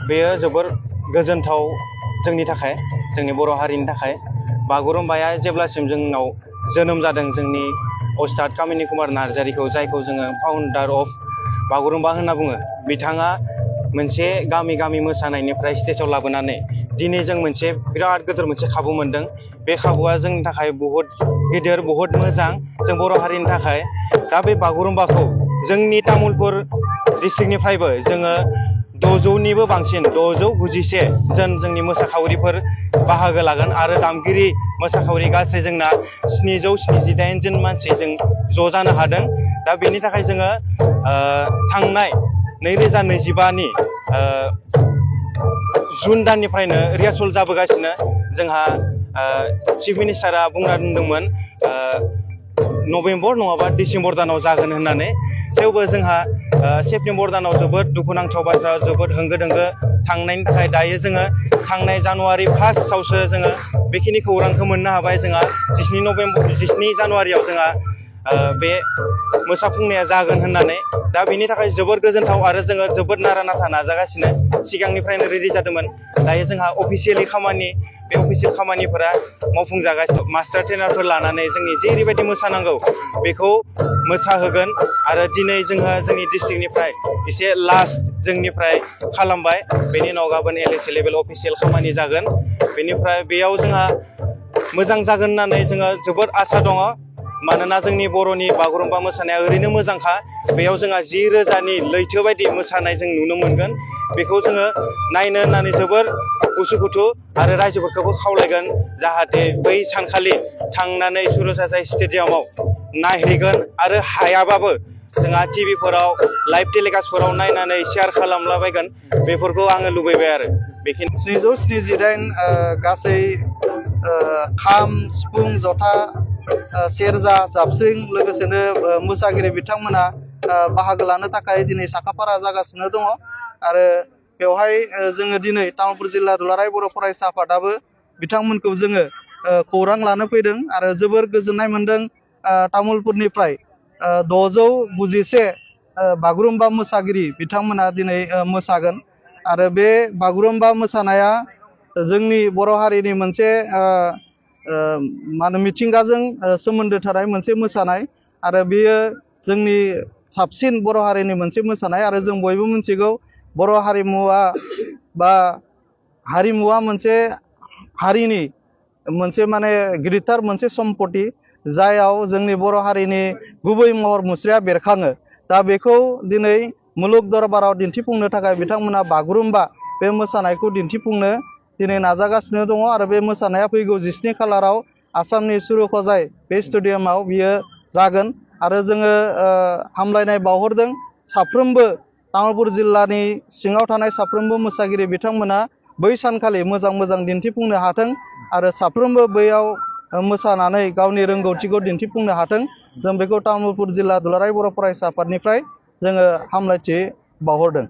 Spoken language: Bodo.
बेयो जोबोर गोजोनथाव जोंनि थाखाय, जोंनि बर' हारिनि थाखाय। बागुरुम्बाया जेब्लासिम जोंनाव जोनोम जादों, जोंनि अस्ताद कामिनी कुमार नार्जारीखौ, जायखौ जोङो फाउन्डार अफ बागुरुम्बा होनना बुङो, बिथाङा मोनसे गामि गामि मोसानायनिफ्राय स्टेजाव लाबोनानै दिनै जों मोनसे बिराद गिदिर मोनसे खाबु मोनदों। बे खाबुआ जोंनि थाखाय बहुद गिदिर, बहुद मोजां जों बर' हारिनि थाखाय। दा बे बागुरुम्बाखौ जोंनि तामुलपुर डिस्ट्रिक्टनिफ्रायबो जोङो 600निबो बांसिन 691 जन जोंनि मोसाखावरिफोर बाहागो लागोन आरो दामगिरि मोसाखावरि गासै जोंना 778 जन मानसि जों ज' जानो हादों। दा बेनि थाखाय जोङो थांनाय 2025नि जुन दाननिफ्रायनो रिहार्सल जाबोगासिनो। जोंहा चिफ मिनिस्टारा बुंना दोनदोंमोन नभेम्बर नङाबा डिसेम्बर दानाव जागोन होननानै। थेवबो जोंहा सेप्तेम्बर दानाव जोबोद दुखुनांथाव बाथ्रा, जोबोद होंगो दोंगो थांनायनि थाखाय दायो जोङो थांनाय जानुवारि 1आवसो जोङो बेखिनि खौरांखौ मोननो हाबाय। जोंहा 17 जानुवारियाव जोंहा बे मोसाफुंनाया जागोन होननानै। दा बेनि थाखाय जोबोद गोजोनथाव आरो जोङो जोबोद नारा नाथा नाजागासिनो, सिगांनिफ्रायनो रेडि जादोंमोन। दायो जोंहा अफिसियेलि बे अफिसियेल खामानिफोरा मावफुंजागासिनो। मास्टार ट्रेनारफोर लानानै जोंनि जेरैबायदि मोसानांगौ बेखौ मोसाहोगोन। आरो दिनै जोंहा जोंनि डिस्ट्रिक्टनिफ्राय एसे लास्ट जोंनिफ्राय खालामबाय, बेनि उनाव गाबोन LSA लेभेल अफिसियेल खामानि जागोन। बेनिफ्राय बेयाव जोंहा मोजां जागोन होननानै जोङो जोबोद आसा दङ। मानोना जोंनि बर'नि बागुरुम्बा मोसानाया ओरैनो मोजांखा। बेयाव जोंहा 10,000नि लैथो बायदि मोसानाय जों नुनो मोनगोन। बेखौ जोङो नायनो होननानै जोबोर उसुखुथु आरो रायजोफोरखौबो खावलायगोन जाहाथे बै सानखालि थांनानै सुरसाजाय स्टेडियामाव नायहैगोन आरो हायाबाबो जोंहा टिभिफोराव लाइभ टेलिकास्टफोराव नायनानै शेयार खालामलाबायगोन। बेफोरखौ आङो लुबैबाय आरो बेखिनि। 778 गासै खाम, सिफुं, जथा, सेरजा, जाबस्रिं लोगोसेनो मोसागिरि बिथांमोना बाहागो लानो थाखाय दिनै साखाफारा जागासिनो दङ। आरो बेवहाय जोङो दिनै तामुलपुर जिल्ला दुलाराय बर' फरायसा आफादाबो बिथांमोनखौ जोङो खौरां लानो फैदों आरो जोबोर गोजोननाय मोनदों। तामुलपुरनिफ्राय 691 बागुरुम्बा मोसागिरि बिथांमोना दिनै मोसागोन। आरो बे बागुरुम्बा मोसानाया जोंनि बर' हारिनि मोनसे मिथिंगाजों सोमोन्दो थानाय मोनसे मोसानाय आरो बेयो जोंनि साबसिन बर' हारिनि मोनसे मोसानाय। आरो जों बयबो मिथिगौ बर' हारिमुवा मोनसे हारिनि मोनसे गिदिरथार मोनसे सम्पति, जायाव जोंनि बर' हारिनि गुबै महर मुस्रिया बेरखाङो। दा बेखौ दिनै मुलुग दरबाराव दिन्थिफुंनो थाखाय बिथांमोना बागुरुम्बा बे मोसानायखौ दिन्थिफुंनो दिनै नाजागासिनो दङ। आरो बे मोसानाया फैगौ 17 खालाराव आसामनि सुरुखजाय बे स्टेडियामाव बियो जागोन। आरो जोङो हामलायनाय बावहरदों साफ्रोमबो तामुलपुर जिल्लानि सिङाव थानाय साफ्रोमबो मोसागिरि बिथांमोना बै सानखालि मोजां दिन्थिफुंनो हाथों आरो साफ्रोमबो बैयाव मोसानानै गावनि रोंगौथिखौ दिन्थिफुंनो हाथों। जों बेखौ तामुलपुर जिल्ला दुलाराय बर' फरायसा आफादनिफ्राय जोङो हामलायथि बावहरदों।